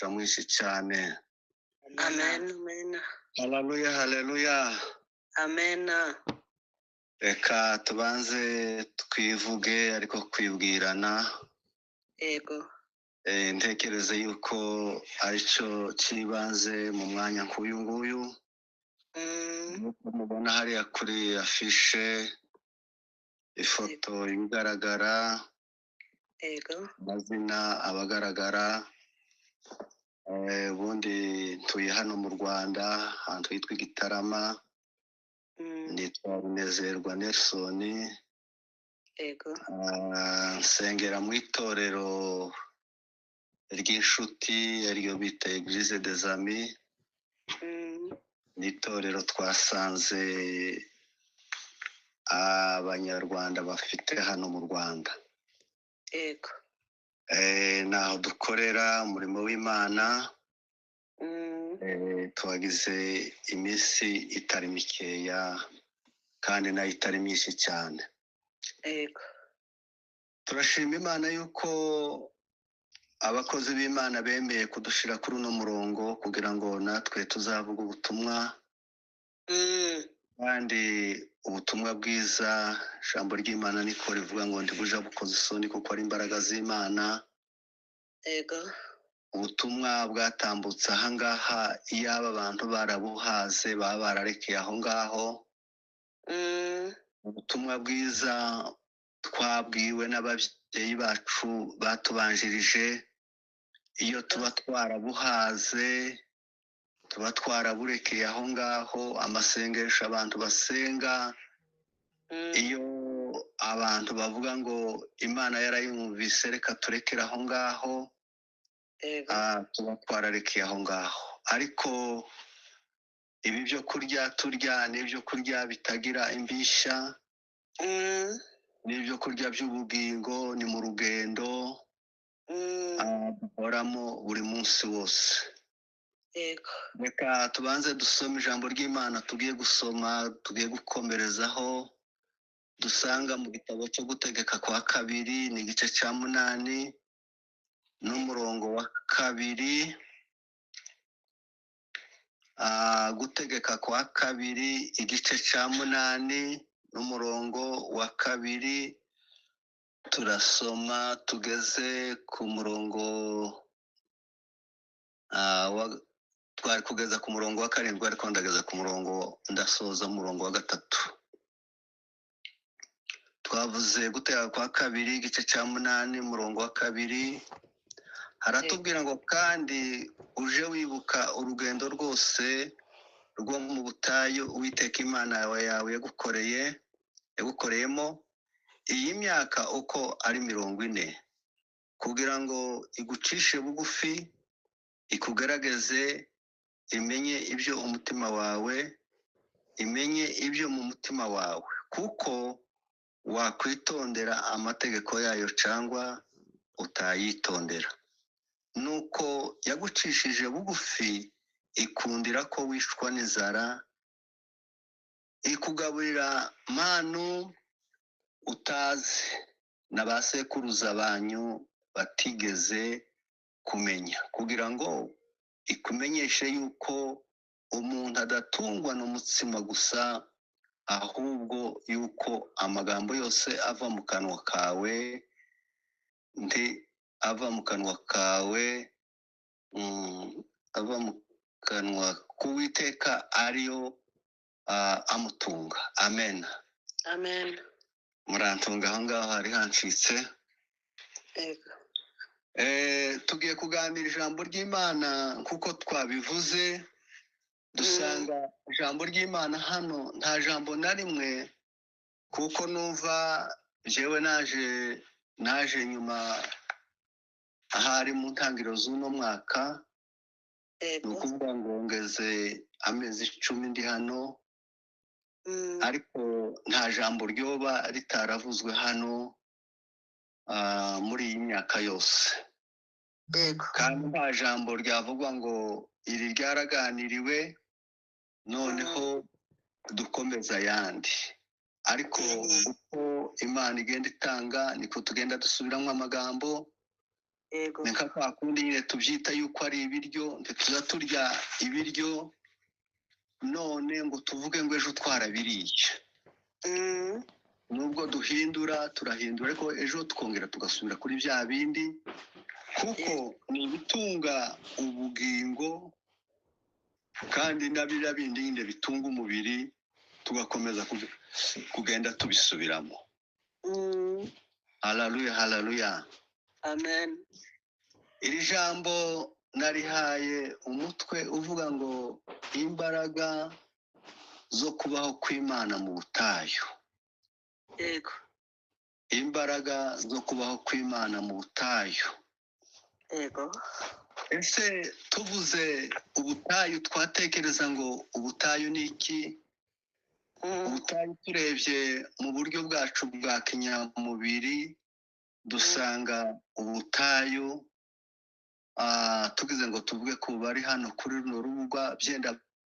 umugisha mwinshi cyane. Amen, amen. Haleluya, haleluya. Amen. Reka tubanze twivuge ariko kwibwirana. Yego. Ntekereza yuko aricyo cy'ibanze mu mwanya nk'uyu nguyu. Nk'uko mubona hariya kuri afishe, ifoto igaragara, amazina abagaragara. Ubundi ntuye hano mu Rwanda, ahantu hitwa i Gitarama. Nitwa Runezerwa Nelson. Nsengera mu itorero ry'inshuti ariryo bita Eglise des Amis. Ni itorero twasanze abanyarwanda bafite hano mu Rwanda. Naho dukorera umurimo w'Imana. Tuhagize iminsi itari mikeya kandi nayo itari myinshi cyane. Turashima Imana yuko abakozi b'Imana bemeye kudushira kuri uno murongo kugira ngo natwe tuzavuge ubutumwa. Kandi ubutumwa bwiza, ijambo ry'Imana niko rivuga ngo ntibuja bukoze isoni kuko ari imbaraga z'Imana. Ubutumwa bwatambutse ahangaha, iyaba abantu barabuhaze baba bararekeye aho ngaho. Ubutumwa bwiza twabwiwe n'ababyeyi bacu batubanjirije, iyo tuba twarabuhaze tuba twaraburekeye aho ngaho. Amasengesho abantu basenga, iyo abantu bavuga ngo Imana yarayumvise reka turekere aho ngaho, tuba twararekeye aho ngaho. Ariko ibi byo kurya turya ni ibyo kurya bitagira imbishya, ni ibyo kurya by'ubugingo, ni mu rugendo duhoramo buri munsi wose. Reka tubanze dusome ijambo ry'Imana tugiye gusoma, tugiye gukomerezaho, dusanga mu gitabo cyo Gutegeka kwa Kabiri, ni igice cya 8 n'umurongo wa 2. Gutegeka kwa Kabiri igice cya 8 n'umurongo wa 2, turasoma tugeze ku murongo twari kugeza ku murongo wa 7, ariko ndageza ku murongo, ndasoza umurongo wa 3. Twavuze Gutegeka kwa Kabiri igice cya 8 umurongo wa 2, haratubwira ngo kandi uje wibuka urugendo rwose rwo mu butayu Uwiteka Imana yawe yagukoreyemo iyi myaka uko ari 40, kugira ngo igucishe bugufi, ikugaragaze, imenye ibyo umutima wawe, imenye ibyo mu mutima wawe, kuko wakwitondera amategeko yayo cyangwa utayitondera. Nuko yagucishije bugufi, ikundira ko wishwa n'inzara, ikugaburira manu utazi na ba sekuruza banyu batigeze kumenya, kugira ngo ikumenyeshe yuko umuntu adatungwa n'umutsima gusa, ahubwo yuko amagambo yose ava mu kanwa kawe, ndi ava mu kanwa kawe, ava mu kanwa k'Uwiteka ariyo amutunga. Amen. Amen. Murantunga aho ngaho hari hancitse. Tugiye kuganira ijambo ry'Imana kuko twabivuze, dusanga ijambo ry'Imana hano nta jambo na rimwe, kuko numva jewe naje nyuma ahari mu ntangiriro z'uno mwaka. Ni ukuvuga ngo ngeze amezi 10 ndi hano, ariko nta jambo ryoba ritaravuzwe hano muri iyi myaka yose. Kandi nta jambo ryavugwa ngo iri ryaraganiriwe noneho dukomeza ayandi, ariko uko Imana igenda itanga niko tugenda dusubiramo amagambo. Yego. Ni nka kwa kundi nyine tubyita yuko ari ibiryo. Ntituza turya ibiryo none ngo tuvuge ngo ejo twarabiriye. Nubwo duhindura, turahindura, ariko ejo tukongera tugasubira kuri bya bindi, kuko ni ibitunga ubugingo, kandi na biriya bindi nyine bitunga umubiri tugakomeza kugenda tubisubiramo. Haleluya, haleluya. Amen. Iri jambo narihaye umutwe uvuga ngo imbaraga zo kubaho kw'Imana mu butayu. Yego. Imbaraga zo kubaho kw'Imana mu butayu. Yego. Ese tuvuze ubutayu, twatekereza ngo ubutayu ni iki? Ubutayu turebye mu buryo bwacu bwa kinyamubiri, dusanga ubutayu, tugize ngo tuvuge ko bari hano kuri runo rubuga, byenda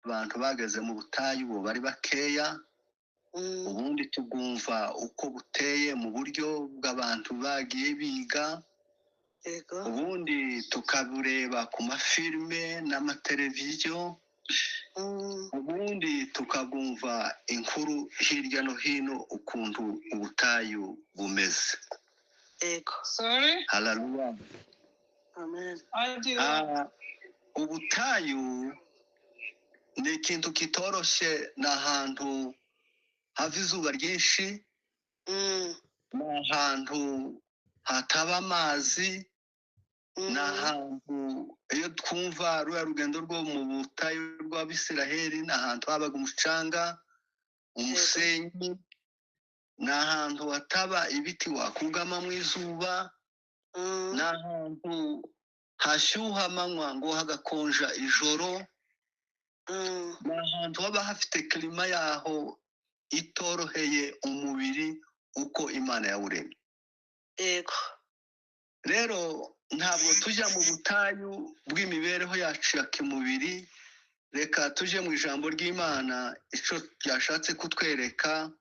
abantu bageze mu butayu bo bari bakeya. Ubundi tugumva uko buteye mu buryo bw'abantu bagiye biga. Yego. Ubundi tukabureba ku mafilime n'amateleviziyo. Ubundi tukabwumva inkuru hirya no hino ukuntu ubutayu bumeze. Yego. Sorry, Haleluya. Amen. I do. Ubutayu ni ikintu kitoroshye, ni ahantu hava izuba ryinshi, ni ahantu hataba amazi, ni ahantu iyo twumva ruriya rugendo rwo mu butayu rw'Abisiraheli, ni ahantu habaga umucanga, umusenyi, ni ahantu hataba ibiti wakugama mu izuba, ni ahantu hashyuha amanywa ngo hagakonja ijoro, ni ahantu haba hafite climat yaho itoroheye umubiri uko Imana yawuremye. Yego. Rero ntabwo tujya mu butayu bw'imibereho yacu ya kimubiri. Reka tujye mu ijambo ry'Imana, icyo ryashatse kutwereka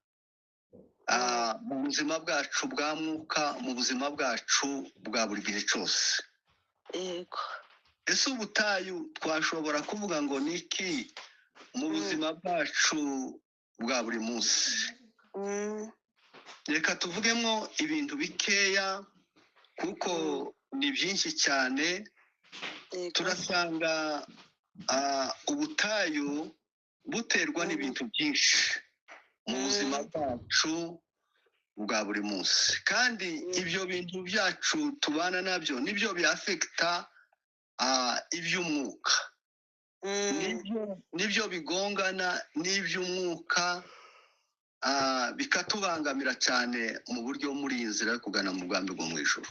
mu buzima bwacu bwa mwuka, mu buzima bwacu bwa buri gihe cyose. Yego. Ese ubutayu twashobora kuvuga ngo ni iki mu buzima bwacu bwa buri munsi? Reka tuvugemo ibintu bikeya kuko ni byinshi cyane. Yego. Turasanga ubutayu buterwa n'ibintu byinshi mu buzima bwacu bwa buri munsi, kandi ibyo bintu byacu tubana nabyo nibyo byafekita iby'umwuka, nibyo bigongana n'iby'umwuka, bikatubangamira cyane mu buryo muri iyi nzira yo kugana mu bwami bwo mu ijuru.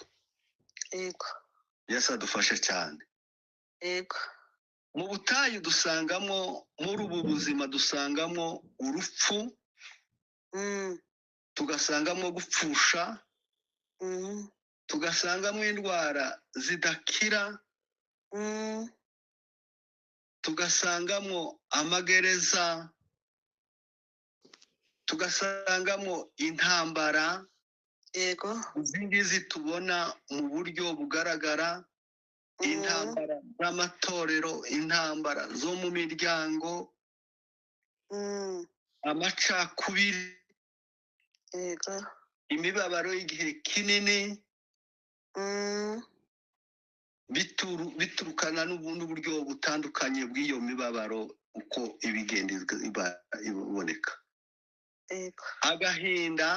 Yego. Yesu adufashe cyane. Yego. Mu butayu dusangamo, muri ubu buzima dusangamo urupfu, tugasangamo gupfusha, tugasangamo indwara zidakira, tugasangamo amagereza, tugasangamo intambara. Yego. Izi ngizi tubona mu buryo bugaragara, intambara z'amatorero, intambara zo mu miryango, amacakubiri, Yego. imibabaro y'igihe kinini, biturukana n'uburyo butandukanye bw'iyo mibabaro uko ibigenda iboneka. Yego. Agahinda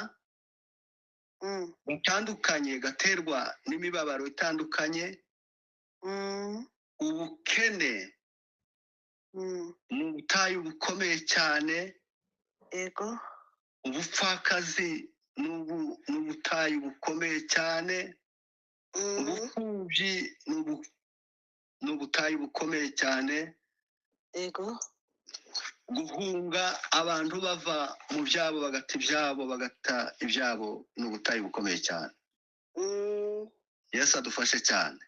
gatandukanye gaterwa n'imibabaro itandukanye, ubukene ni ubutayu bukomeye cyane, Yego. ubupfakazi ni ubutayu bukomeye cyane, ubupfubyi ni ubutayu bukomeye cyane, Yego. Guhunga abantu bava mu byabo bagata ibyabo, bagata ibyabo, ni ubutayu bukomeye cyane. Yesu adufashe cyane.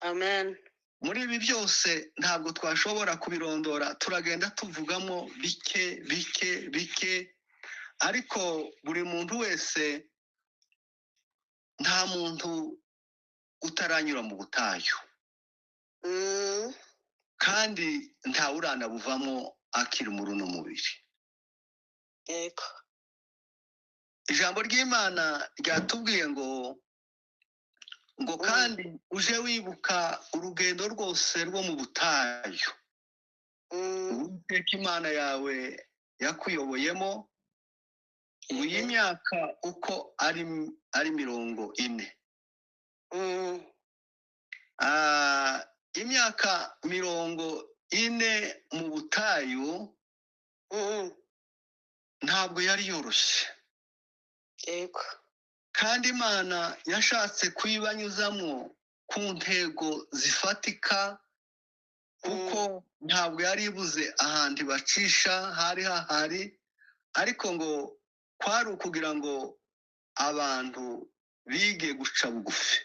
Amen. Muri ibi byose ntabwo twashobora kubirondora, turagenda tuvugamo bike bike bike, ariko buri muntu wese, nta muntu utaranyura mu butayu. Kandi ntawe uranabuvamo akiri muri uno mubiri. Yego. Ijambo ry'Imana ryatubwiye ngo kandi uje wibuka urugendo rwose rwo mu butayu Uwiteka Imana yawe yakuyoboyemo ngo iyi myaka uko ari 40. Imyaka 40 mu butayu ntabwo yari yoroshye. Yego. Kandi Imana yashatse kuyibanyuzamo ku ntego zifatika, kuko ntabwo yari ibuze ahantu bacisha, hari hahari, ariko ngo kwari ukugira ngo abantu bige guca bugufi.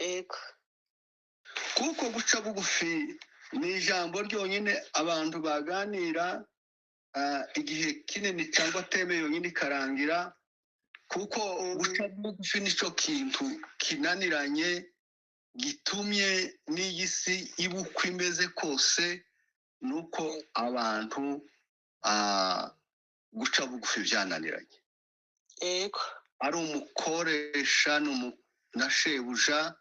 Yego. Kuko guca bugufi ni ijambo ryonyine abantu baganira igihe kinini cyangwa thème yonyine ikarangira, kuko guca bugufi nicyo kintu kinaniranye gitumye n'iyi si iba uko imeze kose, ni uko abantu guca bugufi byananiranye. Yego. Ari umukoresha na shebuja,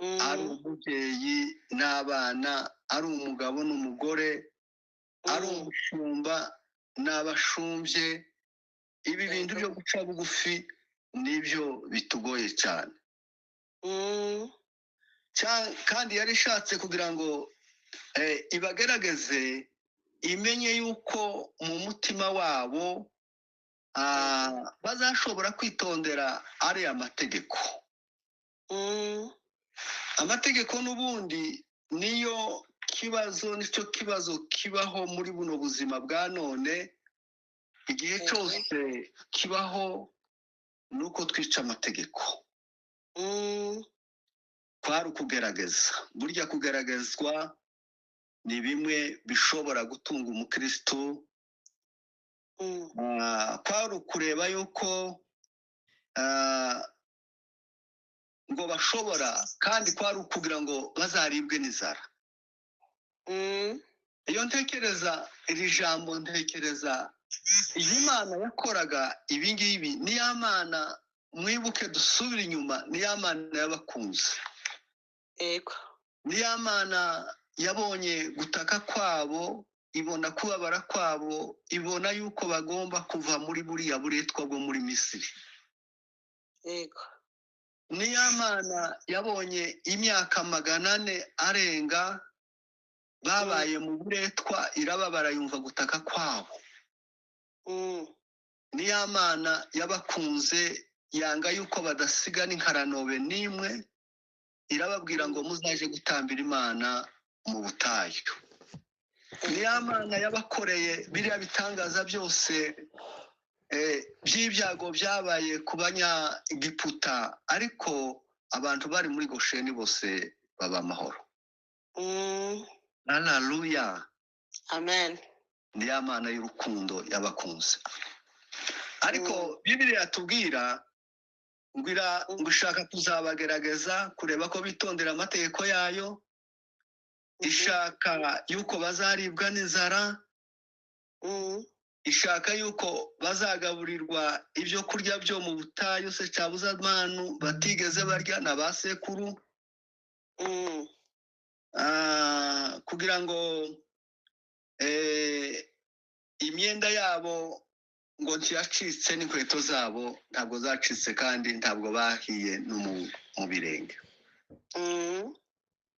ari umubyeyi n'abana, ari umugabo n'umugore, ari umushumba n'abashumbye, ibi bintu byo guca bugufi nibyo bitugoye cyane. Kandi yari ishatse kugira ngo ibagerageze, imenye yuko mu mutima wabo bazashobora kwitondera ariya mategeko. Amategeko n'ubundi niyo kibazo, nicyo kibazo kibaho muri buno buzima bwa none igihe cyose kibaho ni uko twica amategeko. Kwari ukugerageza. Burya kugeragezwa ni bimwe bishobora gutunga umukristo. Kwari ukureba yuko ngo bashobora, kandi kwari ukugira ngo bazaribwe n'inzara. Iyo ntekereza iri jambo, ntekereza iyi Mana yakoraga ibi ngibi, ni ya Mana, mwibuke dusubire inyuma, ni ya Mana yabakunze. Yego. Ni ya Mana yabonye gutaka kwabo, ibona kubabara kwabo, ibona yuko bagomba kuva muri buriya buretwa bwo muri Misiri. Yego. Ni ya Mana yabonye imyaka 400 arenga babaye mu buretwa, irababara, yumva gutaka kwabo. Ni ya Mana yabakunze, yanga yuko badasiga n'inkaranobe n'imwe, irababwira ngo muzaje gutambira Imana mu butayu. Ni ya Mana yabakoreye biriya bitangaza byose by'ibyago byabaye ku Banyagiputa, ariko abantu bari muri Gosheni bose baba amahoro. Haleluya. Amen. Ni ya Mana y'urukundo yabakunze. Ariko Bibiliya yatubwira ngo ngo ishaka kuzabagerageza kureba ko bitondera amategeko yayo, ishaka yuko bazaribwa n'inzara, ishaka yuko bazagaburirwa ibyo kurya byo mu butayu se cyabuzamanu batigeze barya na ba sekuru, kugira ngo imyenda yabo ngo ntiyacitse n'inkweto zabo ntabwo zacitse, kandi ntabwo bahiye no mu birenge.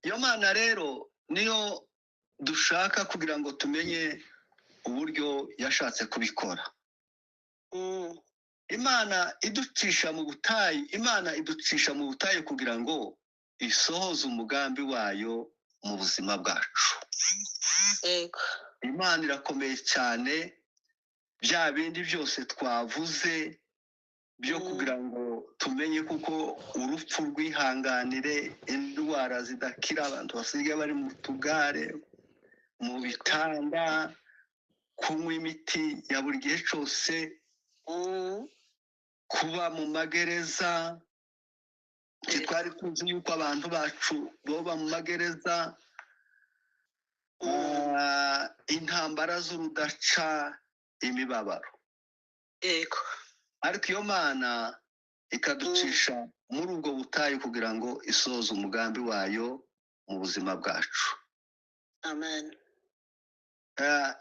Iyo Mana rero niyo dushaka kugira ngo tumenye uburyo yashatse kubikora. Imana iducisha mu butayu, Imana iducisha mu butayu kugira ngo isohoze umugambi wayo mu buzima bwacu. Yego. Imana irakomeye cyane, bya bindi byose twavuze byo kugira ngo tumenye kuko urupfu rwihanganire, indwara zidakira, abantu basigaye bari mu tugare, mu bitanda, kunywa imiti ya buri gihe cyose, kuba mu magereza. Ntitwari tuzi yuko abantu bacu boba mu magereza, intambara z'urudaca, imibabaro. Yego. Ariko iyo Mana ikaducisha muri ubwo butayu kugira ngo isohoze umugambi wayo mu buzima bwacu. Amen.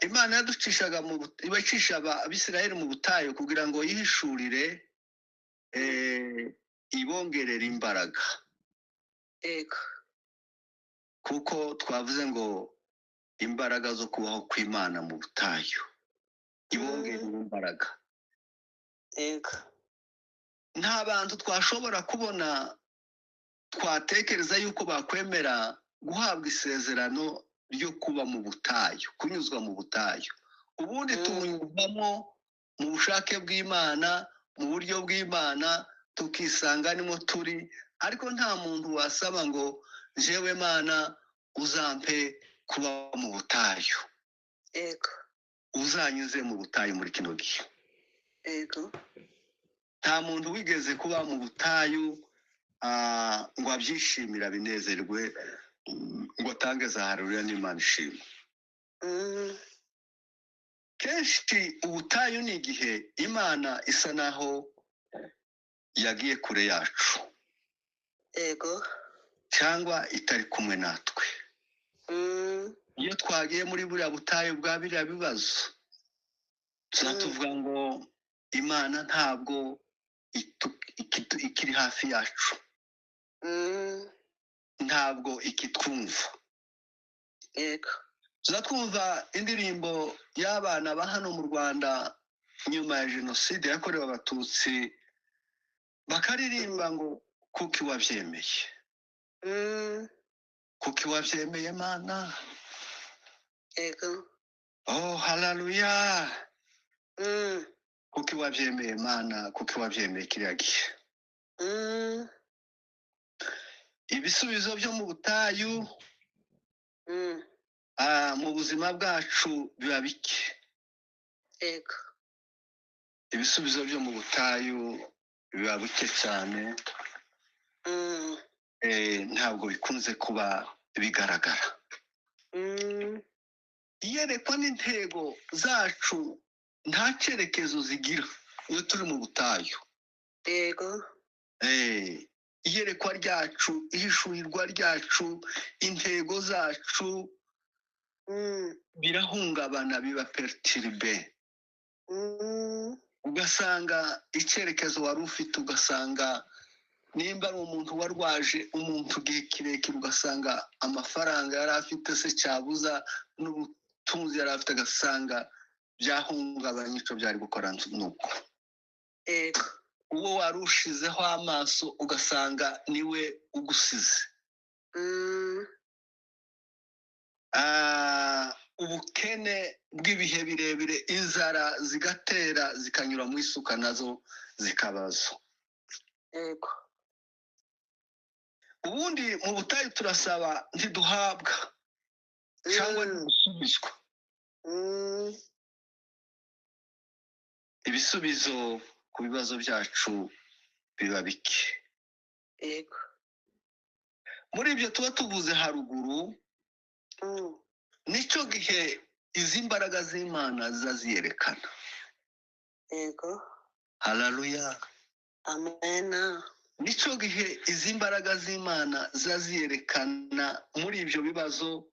Imana yaducishaga mu ibacisha Abisirayeli mu butayu kugira ngo yihishurire, ibongerere imbaraga. Yego. Kuko twavuze ngo imbaraga zo kubaho kw'Imana mu butayu, ibongerere imbaraga. Yego. Nta bantu twashobora kubona twatekereza yuko bakwemera guhabwa isezerano ryo kuba mu butayu, kunyuzwa mu butayu. Ubundi tubunyuzwamo mu bushake bw'Imana, mu buryo bw'Imana, tukisanga nimo turi, ariko nta muntu wasaba ngo jewe Mana uzampe kuba mu butayu. Yego. Uzanyuze mu butayu muri kino gihe. Yego. Nta muntu wigeze kuba mu butayu ngo abyishimire, binezerwe, ngo atange za haleluya n'Imana ishimwe. Kenshi ubutayu ni igihe Imana isa naho yagiye kure yacu. Yego. Cyangwa itari kumwe natwe. Iyo twagiye muri buriya butayu bwa biriya bibazo, tuvuga ngo Imana ntabwo ikiri hafi yacu. Ntabwo ikitwumva. Yego. Tuzatwumva indirimbo y'abana ba hano mu Rwanda nyuma ya jenoside yakorewe Abatutsi, bakaririmba ngo kuki wabyemeye? Kuki wabyemeye Mana? Yego. Oh, haleluya. Kuki wabyemeye Mana? Kuki wabyemeye kiriya gihe? Ibisubizo byo mu butayu, mu buzima bwacu biba bike. Yego. Ibisubizo byo mu butayu biba bike cyane. Ntabwo bikunze kuba bigaragara. Iyerekwa n'intego zacu nta cyerekezo zigira iyo turi mu butayu. Yego. Iyerekwa ryacu, ihishurirwa ryacu, intego zacu birahungabana, biba perturbe. Ugasanga icyerekezo wari ufite, ugasanga nimba ari umuntu warwaje umuntu igihe kirekire, ugasanga amafaranga yari afite se cyabuza n'ubutunzi yari afite, agasanga byahungabanye icyo byari gukora nuko. Yego. Uwo wari ushizeho amaso ugasanga niwe ugusize. Ubukene bw'ibihe birebire, inzara zigatera zikanyura mu isuka nazo zikabazo. Yego. Ubundi mu butayu turasaba ntiduhabwa cyangwa ntidusubizwa. Ibisubizo ku bibazo byacu biba bike. Yego. Muri ibyo tuba tuvuze haruguru, nicyo gihe izi mbaraga z'Imana ziyerekana. Yego. Haleluya. Amen. Nicyo gihe izi mbaraga z'Imana ziyerekana muri ibyo bibazo.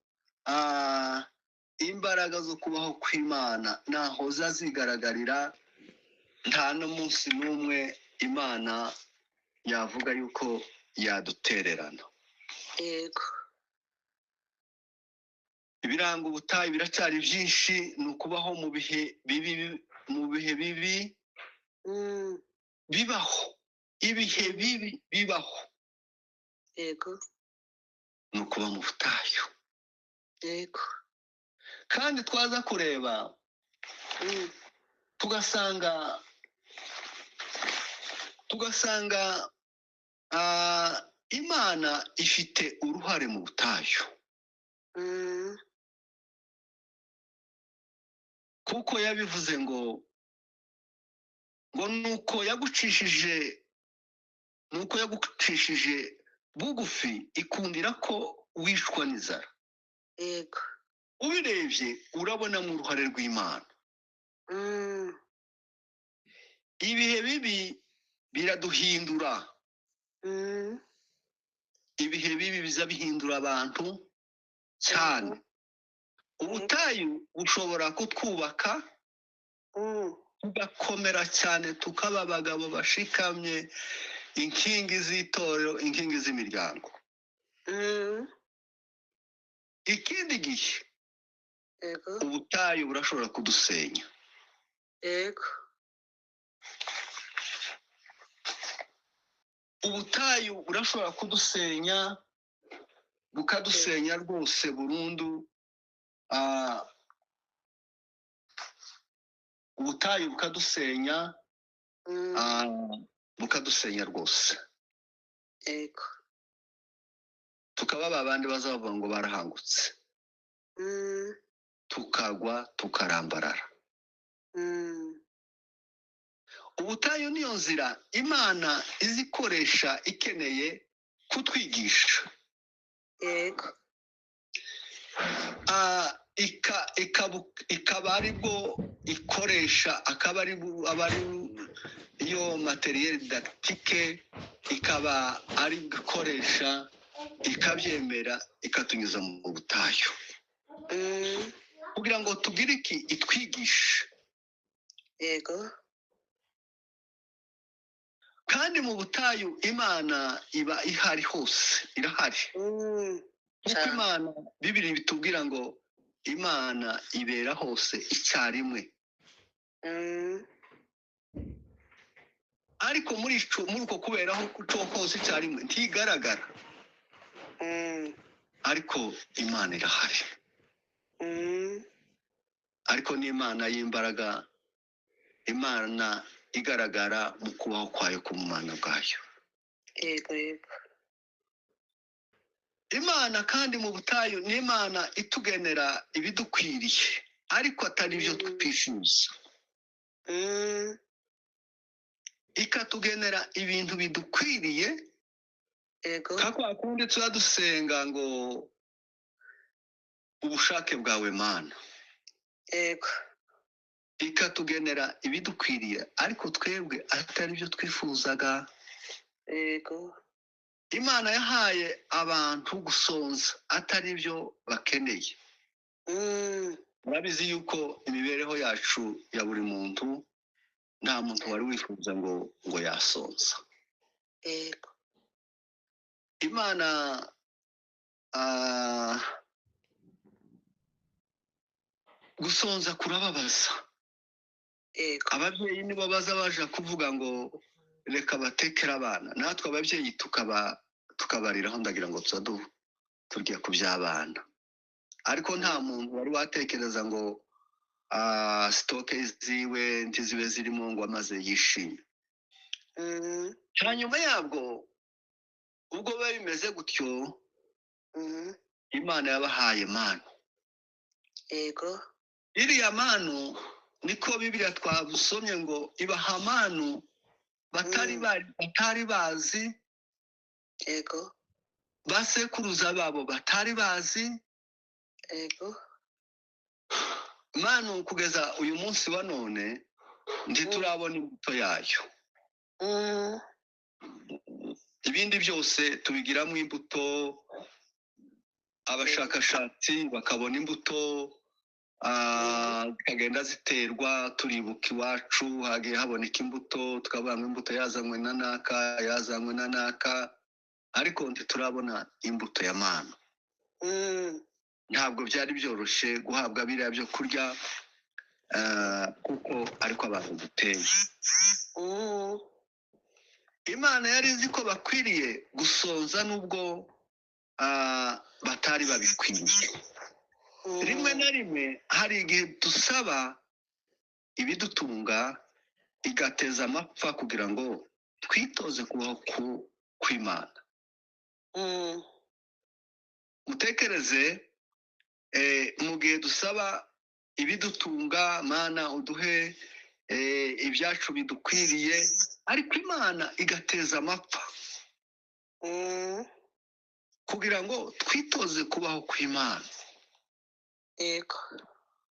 Imbaraga zo kubaho kw'Imana naho zazigaragarira. Nta n'umunsi n'umwe Imana yavuga yuko yadutererana. Yego. Ibiranga ubutayu biracyari byinshi, ni ukubaho mu bihe bibi, mu bihe bibi bibaho, ibihe bibi bibaho. Yego. Ni ukuba mu butayu. Yego. Kandi twaza kureba tugasanga Imana ifite uruhare mu butayu. Kuko yabivuze ngo nuko yagucishije Ni uko yagucishije bugufi, ikundira ko wishwa n'inzara. Yego. Ubirebye urabonamo uruhare rw'Imana. Ibihe bibi biraduhindura. Ibihe bibi biza bihindura abantu cyane. Ubutayu bushobora kutwubaka, tugakomera cyane, tukaba abagabo bashikamye, inkingi z'itorero, inkingi z'imiryango. Ikindi gihe, Yego. ubutayu burashobora kudusenya. Yego. Ubutayu burashobora kudusenya, bukadusenya rwose burundu. Ubutayu bukadusenya, bukadusenya rwose. Yego. Tukaba babandi bazavuga ngo barahangutse, tukagwa tukarambarara. Ubutayu niyo nzira Imana izikoresha ikeneye kutwigisha. Yego. Ikaba aribwo ikoresha, akaba ari iyo materiel didactique, ikaba ari gukoresha, ikabyemera, ikatunyuza mu butayu kugira ngo tugire iki? Itwigishe. Yego. Kandi mu butayu Imana iba ihari hose, irahari. Kuko Cyane. Imana, Bibiri bitubwira ngo Imana ibera hose icyarimwe. Ariko muri uko kuberaho hose icyarimwe ntigaragara. Ariko Imana irahari. Ariko ni Imana y'imbaraga, Imana igaragara mu kubaho kwayo, ku bumana bwayo. Yego yego. Imana kandi mu butayu ni Imana itugenera ibidukwiriye, ariko atari ibyo twifuza. Ikatugenera ibintu bidukwiriye. Yego. Nka kwa kundi tuba dusenga ngo ubushake bwawe Mana. Yego. Ikatugenera ibidukwiriye, ariko twebwe atari byo twifuzaga. Yego. Imana yahaye abantu gusonza atari byo bakeneye. Murabizi yuko imibereho yacu ya buri muntu, nta muntu wari wifuza ngo yasonza. Yego. Imana gusonza kurababaza. Yego. Ababyeyi nibo baza baje kuvuga ngo reka batekere abana, natwe ababyeyi tukabariraho, ndagira ngo tuza turya ku by'abana. Ariko nta muntu wari watekereza ngo stock ziwe ntizibe zirimo ngo amaze yishime. Hanyuma yabwo, ubwo biba bimeze gutyo, Imana yabahaye manu. Yego. Iriya manu niko Bibiliya twabusomye ngo ibaha manu batari batari bazi, Yego. basekuruza babo batari bazi. Yego. Manu kugeza uyu munsi wa none ntiturabona imbuto yayo. Ibindi byose tubigiramo imbuto, abashakashatsi bakabona imbuto, zikagenda ziterwa. Turibuka iwacu hagiye haboneka imbuto, tukavuga ngo imbuto yazanywe na naka, yazanywe na naka, ariko ntiturabona imbuto ya manu. Ntabwo byari byoroshye guhabwa biriya byo kurya, kuko ariko abantu duteye. Imana yari izi ko bakwiriye gusonza nubwo batari babikwiriye. Rimwe na rimwe hari igihe dusaba ibidutunga, igateza amapfa kugira ngo twitoze kubaho kw'Imana. Mutekereze, mu gihe dusaba ibidutunga, Mana uduhe ibyacu bidukwiriye, ariko Imana igateza amapfa. Kugira ngo twitoze kubaho kw'Imana. Yego.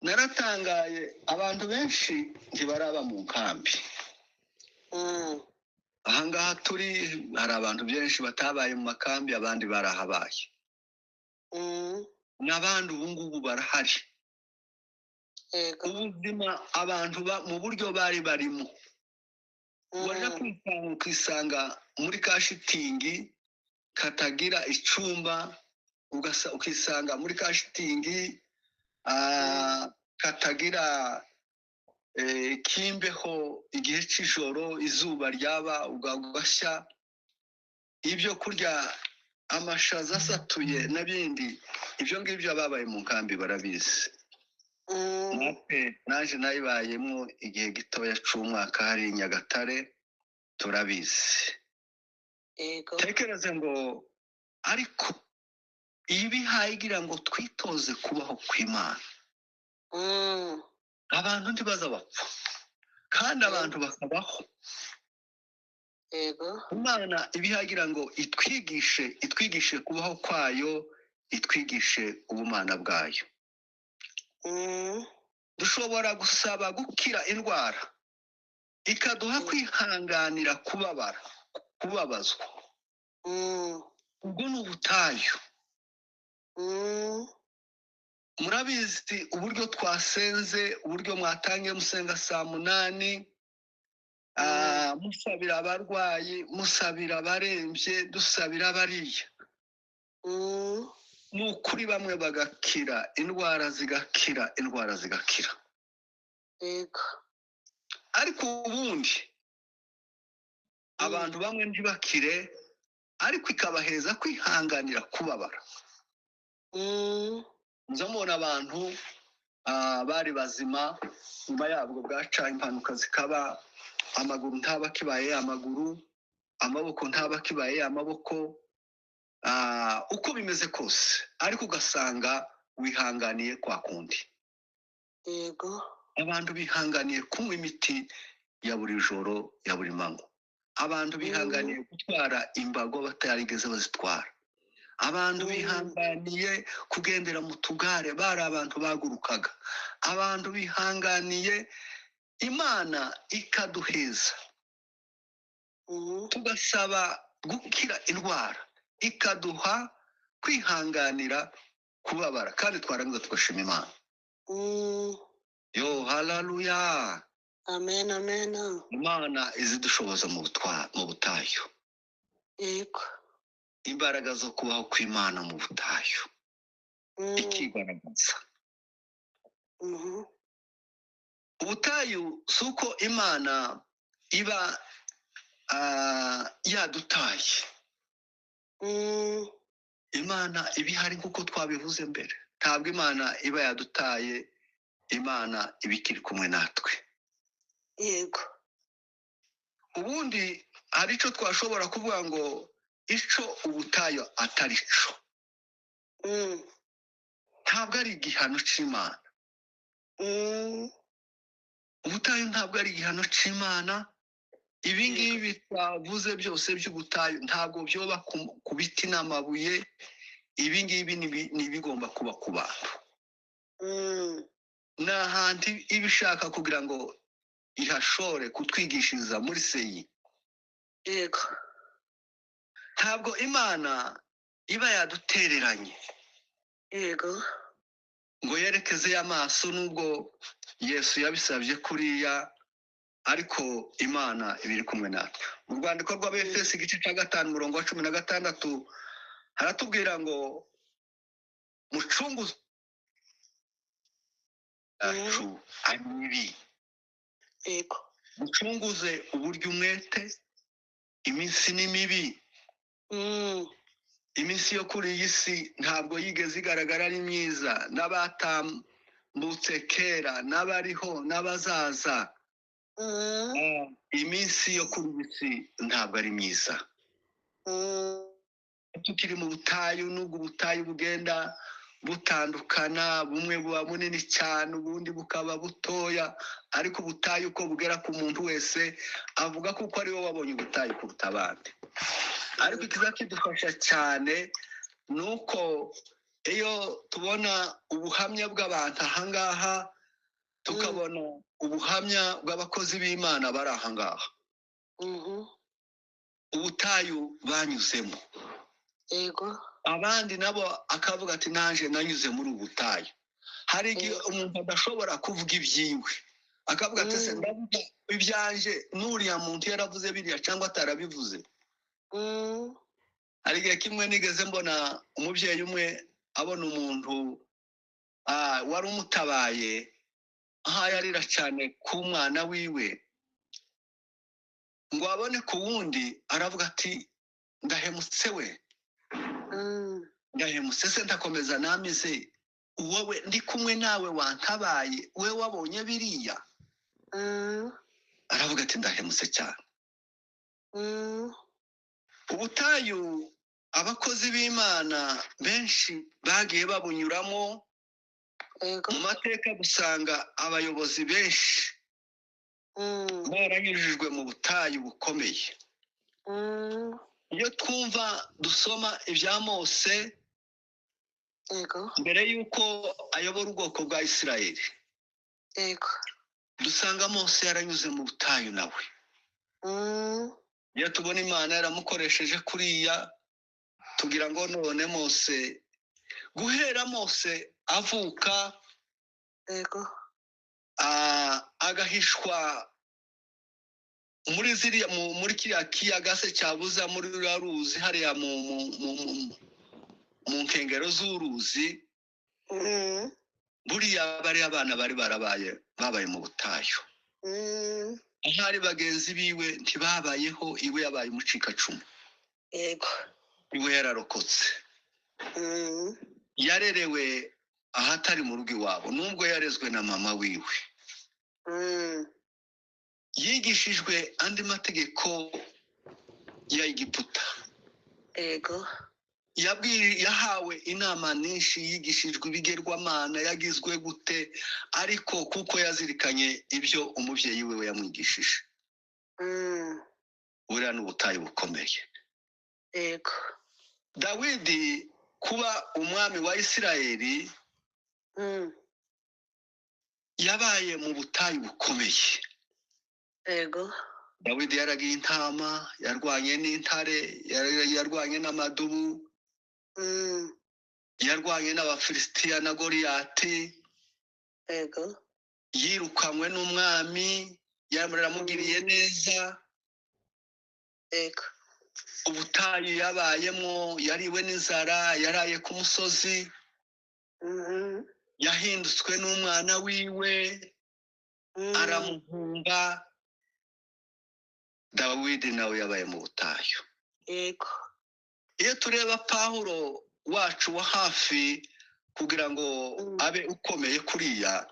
Naratangaye, abantu benshi ntibaraba mu nkambi. Ahangaha turi hari abantu benshi batabaye mu makambi, abandi barahabaye. N'abandi ubu ngubu barahari. Yego. Ubuzima abantu mu buryo bari barimo, wajya ukisanga muri ka shitingi katagira icumba, ukisanga muri ka shitingi katagira kimbeho, igihe cy'ijoro izuba ryaba ugashya, ibyo kurya amashaza asatuye n'ibindi, ibyo ngibyo ababaye mu nkambi barabizi. Naje nayibayemo igihe gitoya c'umwaka hari i Nyagatare, turabizi. Yego. Tekereze ngo ariko ibihaye igira ngo twitoze kubaho kw'Imana. Abantu ntibaza bapfa, kandi abantu bakabaho. Yego. Imana ibihagira ngo itwigishe, itwigishe kubaho kwayo, itwigishe ubumana bwayo. Dushobora gusaba gukira indwara, ikaduha kwihanganira kubabara, kubabazwa. Ubwo ni ubutayu. Murabizi uburyo twasenze, uburyo mwatangiye musenga saa 8, musabira abarwayi, musabira abarembye, dusabira abariya. Ni ukuri bamwe bagakira, indwara zigakira, indwara zigakira. Yego. Ariko ubundi abantu bamwe ntibakire, ariko ikabaheza kwihanganira kubabara. Muza mubona abantu bari bazima, nyuma yabwo bwaca impanuka zikaba, amaguru ntaba akibaye amaguru, amaboko ntaba akibaye amaboko, uko bimeze kose, ariko ugasanga wihanganiye kwa kundi. Yego. Abantu bihanganiye kunywa imiti ya buri joro, ya buri manywa. Abantu bihanganiye gutwara imbago batarigeze bazitwara. Abantu bihanganiye kugendera mu tugare, bari abantu bagurukaga. Abantu bihanganiye, Imana ikaduheza. Tugasaba gukira indwara, ikaduha kwihanganira kubabara, kandi twarangiza tugashima Imana. Yo, haleluya. Amen, amen. Imana izidushoboza mu butayu. Yego. Imbaraga zo kubaho kw'Imana mu butayu ikigaragaza. Ubutayu si uko Imana iba yadutaye. Imana iba ihari nk'uko twabivuze mbere. Ntabwo Imana iba yadutaye, Imana iba ikiri kumwe natwe. Yego. Ubundi hari icyo twashobora kuvuga ngo ico ubutayu atari cyo. Ntabwo ari igihano c'Imana. Ubutayu ntabwo ari igihano c'Imana. Ibi ngibi twavuze byose by'ubutayu ntabwo byoba ku biti n'amabuye. Ibi ngibi ni ibigomba kuba ku bantu. Ni ahantu iba ishaka kugira ngo ihashore kutwigishiriza muri seyi. Yego. Ntabwo Imana iba yadutereranye. Yego. Ngo yerekeze amaso, nubwo Yesu yabisabye kuriya, ariko Imana iba iri kumwe natwe. Mu rwandiko rw'Abefesi igice cya 5 umurongo wa 16 haratubwira ngo mucunguze yacu ari. Yego. Mucunguze uburyo umwete, iminsi ni mibi. Iminsi yo kuri iyi si ntabwo yigeze igaragara ari myiza, n'abatambutse kera, n'abariho, n'abazaza. Iminsi yo kuri iyi si ntabwo ari myiza. Tukiri mu butayu, nubwo ubutayu bugenda butandukana, bumwe buba bunini cyane ubundi bukaba butoya, ariko ubutayu uko bugera ku muntu wese avuga kuko ari we wabonye ubutayu kuruta abandi. Ariko ikiza kidufasha cyane ni uko iyo tubona ubuhamya bw'abantu ahangaha, tukabona ubuhamya bw'abakozi b'Imana bari ahangaha, ubutayu banyuzemo. Yego. Abandi nabo akavuga ati nanje nanyuze muri ubu butayu. Hari igihe umuntu adashobora kuvuga ibyiwe, akavuga ati se ndavuga ibyanje n'uriya muntu yaravuze biriya cyangwa atarabivuze. Hari igihe kimwe nigeze mbona umubyeyi umwe abona umuntu wari umutabaye, aho yarira cyane ku mwana wiwe, ngo abone ku wundi aravuga ati ndahemutse we, ndahemutse se ndakomeza namize wowe ndi kumwe nawe wantabaye, we wabonye biriya. Aravuga ati ndahemutse cyane. Ubutayu abakozi b'Imana benshi bagiye babunyuramo. Yego. Mu mateka gusanga abayobozi benshi baranyujijwe mu butayu bukomeye. Iyo twumva dusoma ibya Mose Yego. mbere y'uko ayobora ubwoko bwa Isirayeli, Yego. dusanga Mose yaranyuze mu butayu nawe. Iyo tubona Imana yaramukoresheje kuriya, tugira ngo none Mose, guhera Mose avuka, Yego. agahishwa muri ziriya muri kiriya kiyaga se cyabuza muri ruriya ruzi hariya mu nkengero z'uruzi, buriya bariya abana bari barabaye babaye mu butayu. Ahari bagenzi biwe ntibabayeho, iwe yabaye umucikacumu. Yego. Iwe yararokotse. Yarerewe ahatari mu rugo iwabo, nubwo yarezwe na mama wiwe. Yigishijwe andi mategeko ya Egiputa. Yego. Yahawe inama nyinshi, yigishijwe ibigerwamana, yagizwe gute, ariko kuko yazirikanye ibyo umubyeyi we yamwigishije. Buriya ni ubutayu bukomeye. Yego. Dawidi kuba umwami wa Isirayeli, yabaye mu butayu bukomeye. Yego. Dawidi yaragiye intama, yarwanye n'intare, yarwanye n'amadubu, yarwanye n'Abafilisitiya na Goliyati. Yego. Yirukanywe n'umwami, yaramugiriye neza. Yego. Ubutayu yabayemo, yariwe n'inzara, yaraye ku musozi, yahindutswe n'umwana wiwe, aramuhunga. Dawidi nawe yabaye mu butayu. Yego. Iyo tureba Pawulo wacu wa hafi kugira ngo abe ukomeye kuriya,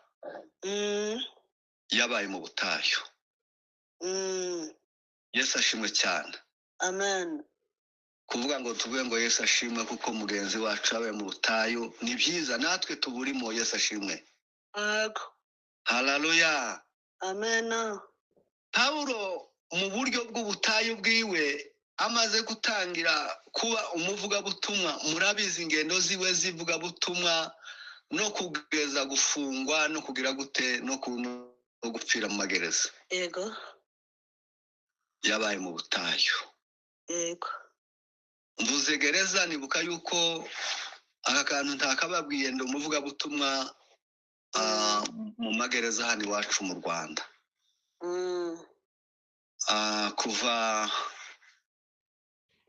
yabaye mu butayu. Yesu ashimwe cyane. Amen. Kuvuga ngo tuvuge ngo Yesu ashimwe kuko mugenzi wacu yabaye mu butayu ni byiza, natwe tuburimo. Yesu ashimwe. Yego. Haleluya. Amen. Pawulo mu buryo bw'ubutayu bwiwe amaze gutangira kuba umuvugabutumwa, murabizi ingendo ziwe z'ivugabutumwa no kugeza gufungwa no kugira gute no gupfira mu magereza. Yego. Yabaye mu butayu. Yego. Mvuze gereza nibuka yuko aka kantu ntakababwiye, ndi umuvugabutumwa mu magereza hano iwacu mu Rwanda. Kuva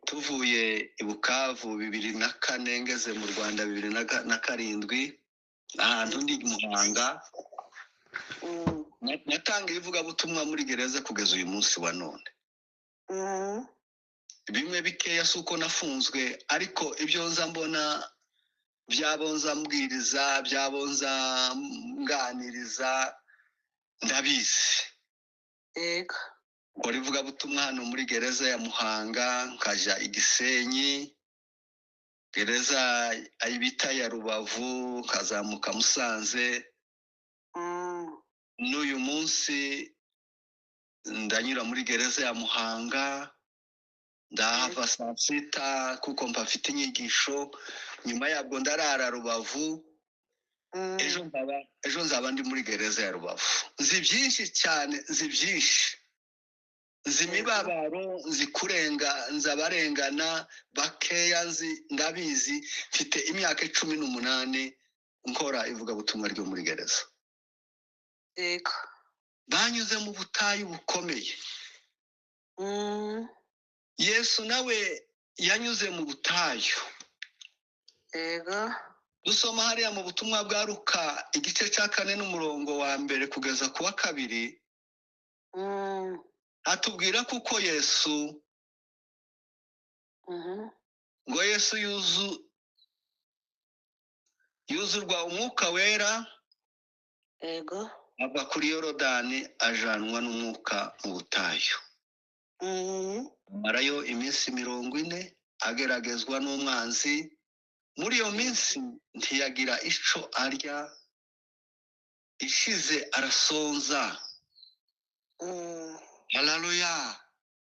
tuvuye i Bukavu 2004 ngeze mu Rwanda 2007, ahantu ndi Muhanga, natanga ivugabutumwa muri gereza kugeza uyu munsi wa none. Bimwe bikeya si uko nafunzwe, ariko ibyo nza mbona, byabo nza mbwiriza, byabo nza nganiriza, ndabizi. Yego. Nkora ivugabutumwa hano muri gereza ya Muhanga, nkaja i Gisenyi, Gereza bita ya Rubavu, nkazamuka Musanze. N'uyu munsi ndanyura muri gereza ya Muhanga, ndahava saa 6 kuko mpafite inyigisho. Nyuma yabwo ndarara Rubavu. Ejo nzaba ndi muri gereza ya Rubavu. Nzi byinshi cyane, nzi byinshi, nzi imibabaro, nzi kurenga, nzi abarengana bakeya, nzi, ndabizi. Mfite imyaka 18 nkora ivugabutumwa ryo muri gereza. Banyuze mu butayu bukomeye. Yesu nawe yanyuze mu butayu. Dusoma hariya mu butumwa bwa Luka igice cya 4 n'umurongo wa 1 kugeza ku wa 2, atubwira kuko Yesu ngo Yesu yuzurwa umwuka wera, ava kuri Yorodani ajanwa n'umwuka mu butayu. Amarayo iminsi 40 ageragezwa n'umwanzi. Muri iyo minsi ntiyagira ico arya, ishize arasonza. Haleluya.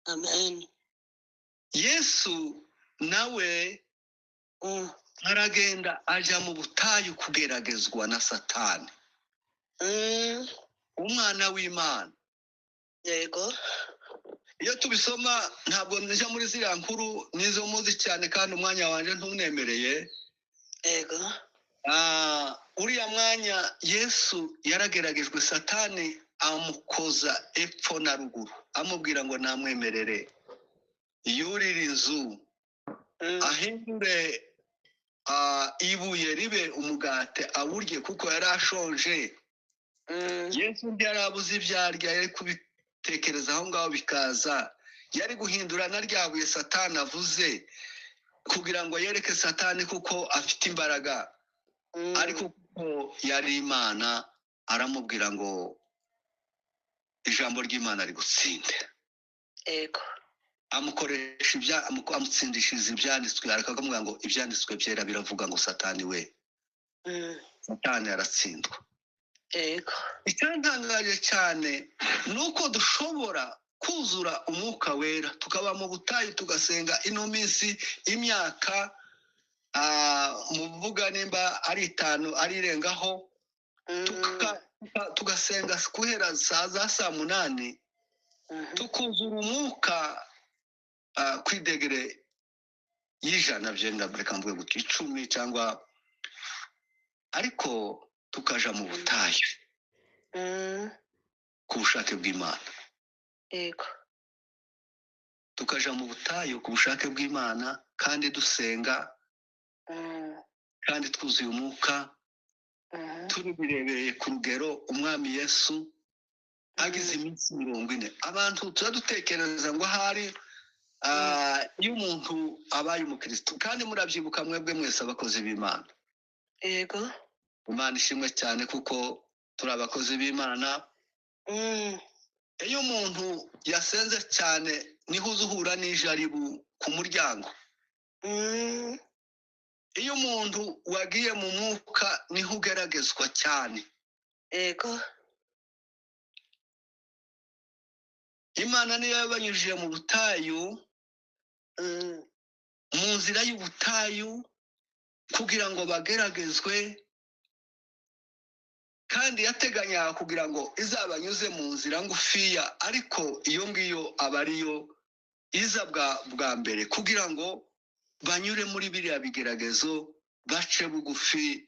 Amen. Yesu nawe aragenda aja mu butayu kugeragezwa na Satani. Umwana w'Imana. Iyo tubisoma ntabwo nja muri ziriya nkuru nizo muzi cyane, kandi umwanya wanje ntunemereye. Uriya mwanya Yesu yarageragejwe, Satani amukoza epfo na ruguru, amubwira ngo namwemerere yurire inzu, ahindure ibuye ribe umugate awurye, kuko yari ashonje. Yesu ntiyarabuze ibyo arya, yari kubitekereza aho ngaho bikaza. Yari guhindura na rya buye Satani avuze, kugira ngo yereke Satani kuko afite imbaraga. Ariko kuko yari Imana, aramubwira ngo ijambo ry'Imana rigutsinde. Amukoresha amutsindishiriza ibyanditswe, akamubwira ngo ibyanditswe byera biravuga ngo Satani we. Satani aratsindwa. Icyantangaje cyane ni uko dushobora kuzura umwuka wera, tukaba mu butayu, tugasenga ino minsi imyaka muvuga nimba ari 5 ari irengaho, tugasenga guhera saa za saa 8, tukuzura umwuka ku idegere y'ijana, byenda reka mvuge gutyo 10 cyangwa, ariko tukaja mu butayu ku bushake bw'Imana. Tukaja mu butayu ku bushake bw'Imana, kandi dusenga, kandi twuzuye umwuka, tubirebereye ku rugero umwami Yesu agize iminsi 40. Abantu tuba dutekereza ngo ahari iyo umuntu abaye umukristo, kandi murabyibuka mwebwe mwese abakozi b'Imana. Imana ishimwe cyane kuko turi abakozi b'Imana. Iyo umuntu yasenze cyane niho uza uhura n'ijaribu ku muryango. Iyo umuntu wagiye mu mwuka niho ugeragezwa cyane. Imana niyo yabanyujije mu butayu, mu nzira y'ubutayu, kugira ngo bageragezwe, kandi yateganya kugira ngo izabanyuze mu nzira ngufiya, ariko iyo ngiyo aba ariyo iza bwa mbere, kugira ngo banyure muri biriya bigeragezo, bace bugufi,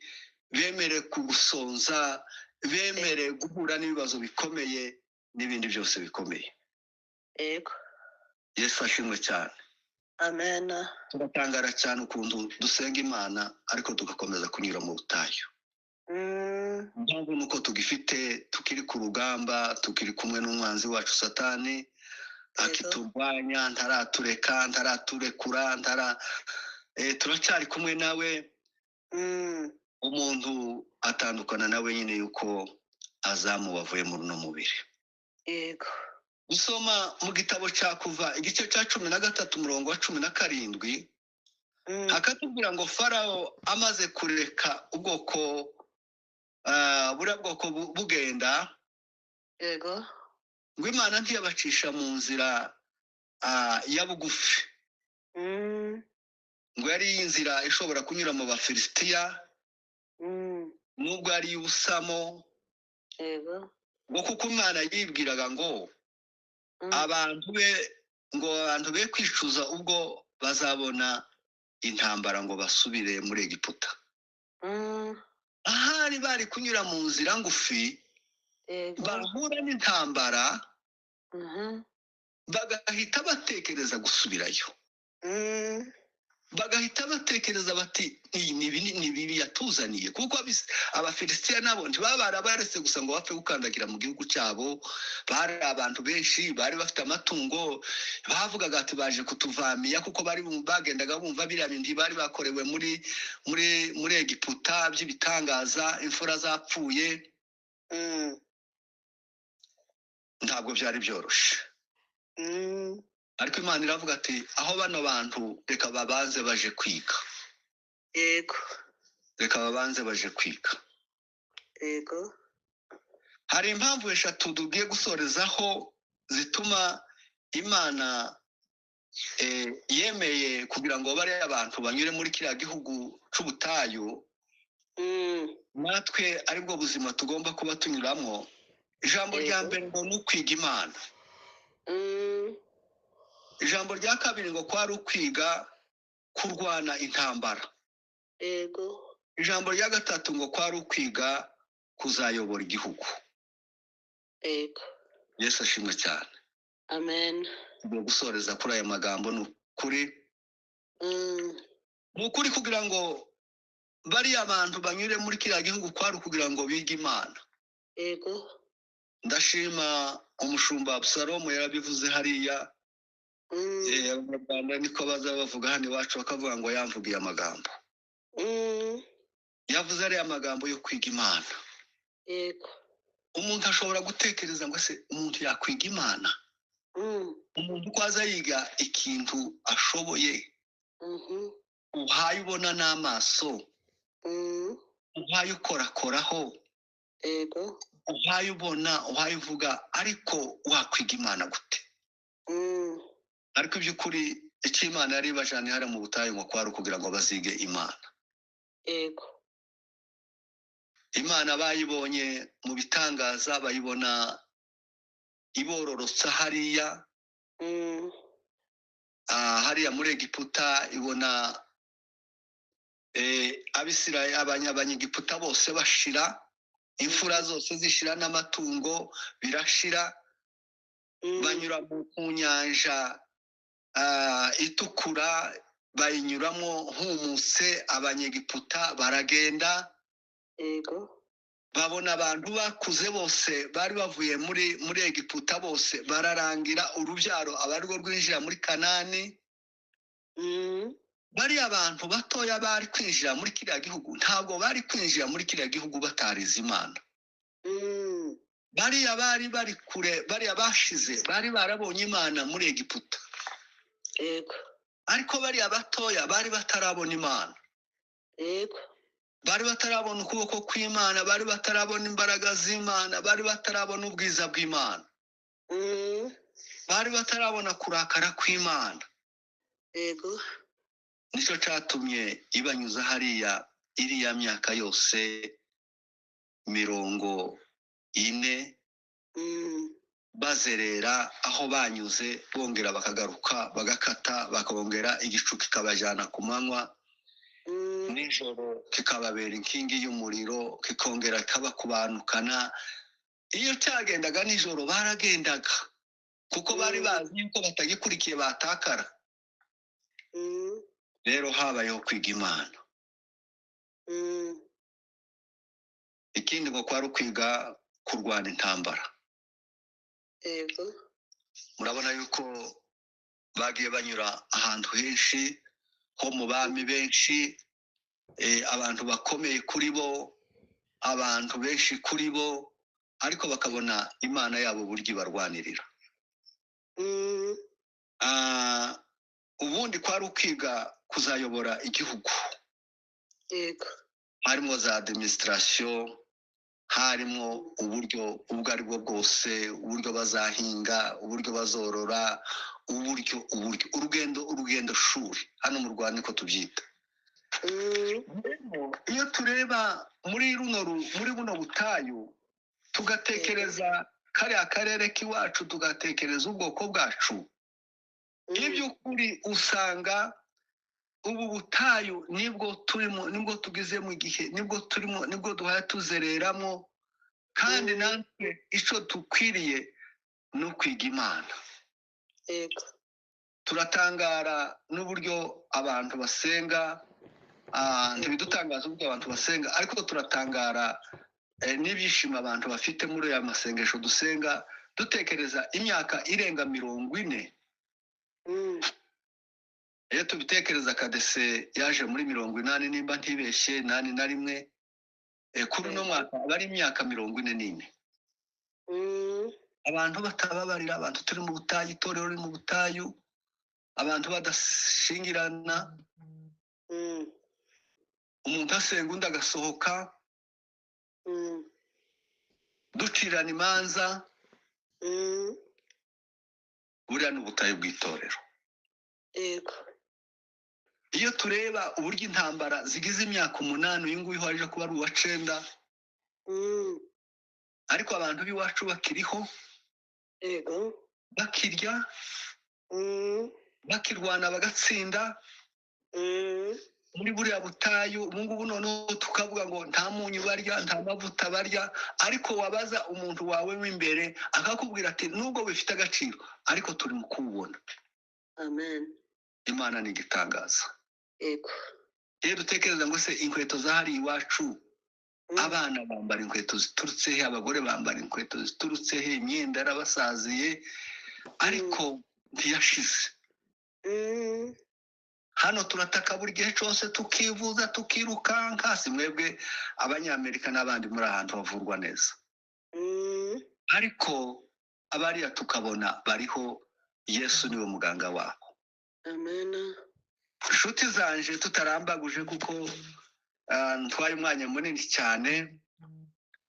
bemere kugusonza, bemere guhura n'ibibazo bikomeye n'ibindi byose bikomeye. Yesu ashimwe cyane. Amen. Turatangara cyane ukuntu dusenga Imana ariko tugakomeza kunyura mu butayu. Impamvu nuko tugifite, tukiri ku rugamba, tukiri kumwe n'umwanzi wacu Satani, akiturwanya, ntaratureka, ntaraturekura, turacyari kumwe nawe. Umuntu atandukana nawe nyine yuko azamu wavuye muri uno mubiri. Gusoma mu gitabo cya Kuva igice cya 13 umurongo wa 17, Akatubwira ngo Farawo amaze kureka ubwoko buriya bwoko bugenda, Yego. ngo Imana ntiyabacisha mu nzira ya bugufi, ngo yari inzira ishobora kunyura mu Bafilisitiya, nubwo ari iy'ubusamo. Yego. Ngo kuko Imana yibwiraga ngo abantu be, ngo abantu be kwicuza ubwo bazabona intambara ngo basubire muri Egiputa. Ahari bari kunyura mu nzira ngufi, Yego. bahura n'intambara, bagahita batekereza gusubirayo, bagahita batekereza bati iyi ni bibi yatuzaniye, kuko Abafilisitiya nabo ntibaba baretse gusa ngo bapfe gukandagira mu gihugu cyabo. Bari abantu benshi bari bafite amatungo, bavugaga ati baje kutuvamiya, kuko bari bagendaga bumva biriya bintu bari bakorewe muri muri muri Egiputa by'ibitangaza, imfura zapfuye. Ntabwo byari byoroshe. Ariko Imana iravuga ati aho bano bantu reka babanze baje kwiga. Yego. Reka babanze baje kwiga. Yego. Hari impamvu eshatu tugiye gusorezaho zituma Imana yemeye kugira ngo bariya abantu banyure muri kiriya gihugu c'ubutayu, natwe aribwo buzima tugomba kuba tunyuramo. Ijambo rya mbere ngo ni ukwiga Imana. Ijambo rya kabiri ngo kwari ukwiga kurwana intambara. Yego. Ijambo rya gatatu ngo kwari ukwiga kuzayobora igihugu. Yego. Yesu ashimwe cyane. Amen. Tugiye gusoreza kuri aya magambo. Ni ukuri, ni ukuri kugira ngo bariya bantu banyure muri kiriya gihugu kwari ukugira ngo bige Imana. Yego. Ndashima umushumba Abusalomu yarabivuze hariya. Abanyarwanda niko baza bavuga hano iwacu, bakavuga ngo yamvugiye amagambo. Yavuze ariya magambo yo kwiga Imana. Yego. Umuntu ashobora gutekereza ngo ese umuntu yakwiga Imana? Umuntu uko aza yiga ikintu ashoboye, uhaye ubona n'amaso, uhaye ukorakoraho, Yego. uhaye ubona, uhaye uvuga, ariko wakwiga Imana gute? Ariko iby'ukuri icyo Imana yari ibajanye hariya mu butayu ngo kwari ukugira ngo bazige Imana. Yego. Imana bayibonye mu bitangaza, bayibona ibororotsa hariya, hariya muri Egiputa, ibona Abisirayeli, Abanyegiputa bose bashira, imfura zose zishira n'amatungo birashira, banyura ku nyanja itukura, bayinyuramo humutse, Abanyegiputa baragenda. Yego. Babona abantu bakuze bose bari bavuye muri Egiputa bose bararangira, urubyaro abarwo rwinjira muri Kanani. Bariya abantu batoya bari kwinjira muri kiriya gihugu ntabwo bari kwinjira muri kiriya gihugu batarize Imana. Bariya bari bari kure, bariya bashize bari barabonye Imana muri Egiputa. Yego. Ariko bariya batoya bari batarabona Imana. Yego. Bari batarabona ukuboko kw'Imana, bari batarabona imbaraga z'Imana, bari batarabona ubwiza bw'Imana. Bari batarabona kurakara kw'Imana. Yego. Nicyo cyatumye ibanyuza hariya iriya myaka yose 40, bazerera aho banyuze, bongera bakagaruka bagakata, bakongera igicu kikabajyana ku manywa, nijoro kikababera inkingi y'umuriro, kikongera kikabakubanukana. Iyo cyagendaga nijoro baragendaga, kuko bari bazi yuko batagikurikiye batakara. Rero habayeho kwiga Imana. Ikindi ngo kwari ukwiga kurwana intambara. Yego. Murabona yuko bagiye banyura ahantu henshi ho mu bami benshi, abantu bakomeye kuri bo, abantu benshi kuri bo, ariko bakabona Imana yabo buryo ibarwanirira. Ubundi kwari ukwiga kuzayobora igihugu. Yego. Harimo za administration, harimo uburyo ubwo ari bwo bwose, uburyo bazahinga, uburyo bazorora, uburyo urugendo shuri hano mu Rwanda niko tubyita. Iyo tureba muri buno butayu, tugatekereza kariya karere k'iwacu, tugatekereza ubwoko bwacu, iby'ukuri usanga ubu butayu nibwo turimo, nibwo tugeze mu gihe, nibwo turimo, nibwo duhaye tuzereramo. Kandi natwe icyo dukwiriye ni ukwiga Imana. Yego. Turatangara n'uburyo abantu basenga, ntibidutangaza uburyo abantu basenga, ariko turatangara n'ibyishimo abantu bafite muri aya masengesho dusenga, dutekereza imyaka irenga 40. Iyo tubitekereza, Kadese yaje muri 80 nimba ntibeshye, 81, kuri uno mwaka aba ari imyaka 44. Abantu batababarira, abantu turi mu butayu, itorero riri mu butayu, abantu badashingirana, umuntu asenga undi agasohoka, ducirana imanza. Buriya ni ubutayu bw'itorero. Yego. Iyo tureba uburyo intambara zigize imyaka 8, uyu nguyu waje kuba ari uwa 9, ariko abantu b'iwacu bakiriho. Yego. Bakirya, bakirwana, bagatsinda muri buriya butayu. Ubu ngubu noneho tukavuga ngo nta munyu barya, nta mavuta barya, ariko wabaza umuntu wawe w'imbere akakubwira ati nubwo bifite agaciro ariko turi mu kuwubona. Amen. Imana ni igitangaza. Yego. Iyo dutekereza ngo se inkweto zahari iwacu, abana bambara inkweto ziturutse he, abagore bambara inkweto ziturutse he, imyenda yarabasaziye ariko ntiyashize. Hano turataka buri gihe cyose, tukivuza, tukirukanka. Si mwebwe abanyamerika n'abandi muri ahantu bavurwa neza, ariko abariya tukabona bariho. Yesu niwe muganga wabo. Amen. Inshuti zanje, tutarambaguje kuko ntwaye umwanya munini cyane,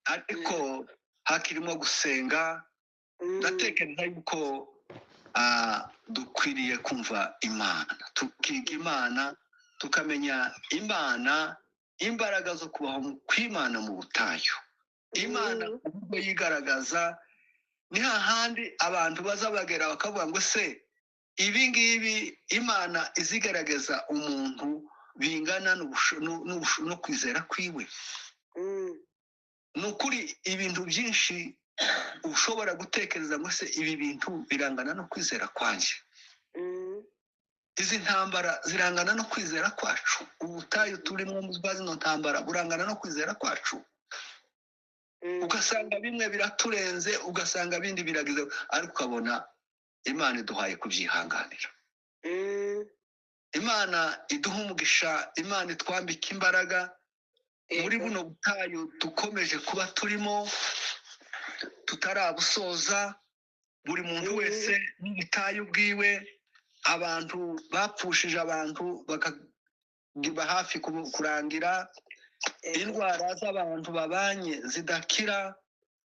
ariko hakirimo gusenga. Ndatekereza yuko dukwiriye kumva Imana, tukiga Imana, tukamenya Imana, imbaraga zo kubaho kw'Imana mu butayu. Imana ubwo yigaragaza ni hahandi abantu bazabagera bakavuga ngo se ibi ngibi Imana izigaragaza umuntu bingana no kwizera kwiwe. Ni ukuri ibintu byinshi ushobora gutekereza ngo se ibi bintu birangana no kwizera kwanjye, izi ntambara zirangana no kwizera kwacu, ubutayu turimo bwa zino ntambara burangana no kwizera kwacu. Ugasanga bimwe biraturenze, ugasanga bindi biragize, ariko ukabona Imana iduhaye kubyihanganira. Imana iduha umugisha, Imana itwambika imbaraga muri buno butayu dukomeje kuba turimo tutarabusoza. Buri muntu wese n'ubutayu bwiwe, abantu bapfushije abantu bakagiba hafi kurangira, indwara z'abantu babanye zidakira,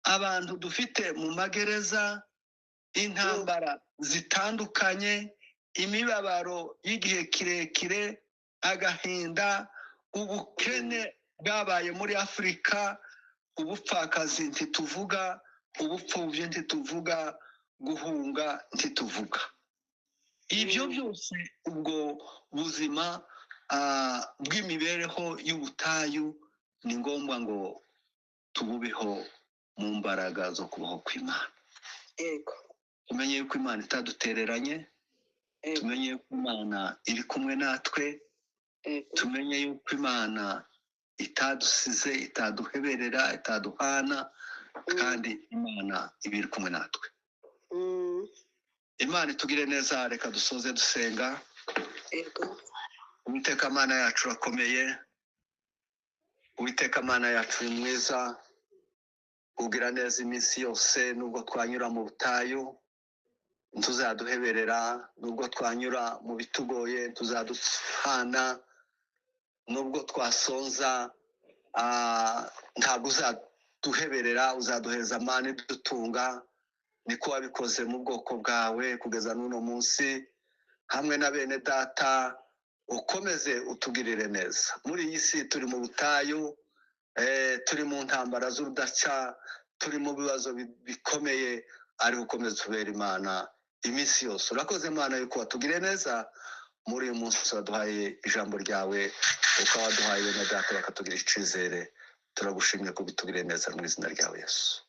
abantu dufite mu magereza, intambara zitandukanye, imibabaro y'igihe kirekire, agahinda, ubukene bwabaye muri Afurika, ubupfakazi ntituvuga, ubupfubyi ntituvuga, guhunga ntituvuga. Ibyo byose ubwo buzima bw'imibereho y'ubutayu ni ngombwa ngo tububeho mu mbaraga zo kubaho kw'Imana. Yego. Tumenye yuko Imana itadutereranye, tumenye yuko Imana iri kumwe natwe, tumenye yuko Imana itadusize, itaduheberera, itaduhana, kandi Imana iba iri kumwe natwe. Imana itugire neza. Reka dusoze dusenga. Yego. Uwiteka Mana yacu urakomeye, Uwiteka Mana yacu uri mwiza, ugira neza iminsi yose nubwo twanyura mu butayu. Ntuzaduheberera nubwo twanyura mu bitugoye, ntuzaduhana nubwo twasonza, ntabwo uzaduheberera, uzaduheza amani dutunga. Niko wabikoze mu bwoko bwawe kugeza n'uno munsi hamwe na bene data. Ukomeze utugirire neza muri iyi si. Turi mu butayu, turi mu ntambara z'urudaca, turi mu bibazo bikomeye, ariko ukomeze utubere Imana iminsi yose. Urakoze Imana yuko watugiriye neza muri uyu munsi, waduhaye ijambo ryawe, ukaba waduhaye bene data bakatugira icyizere. Turagushimye ko bitugiriye neza mu izina ryawe Yesu.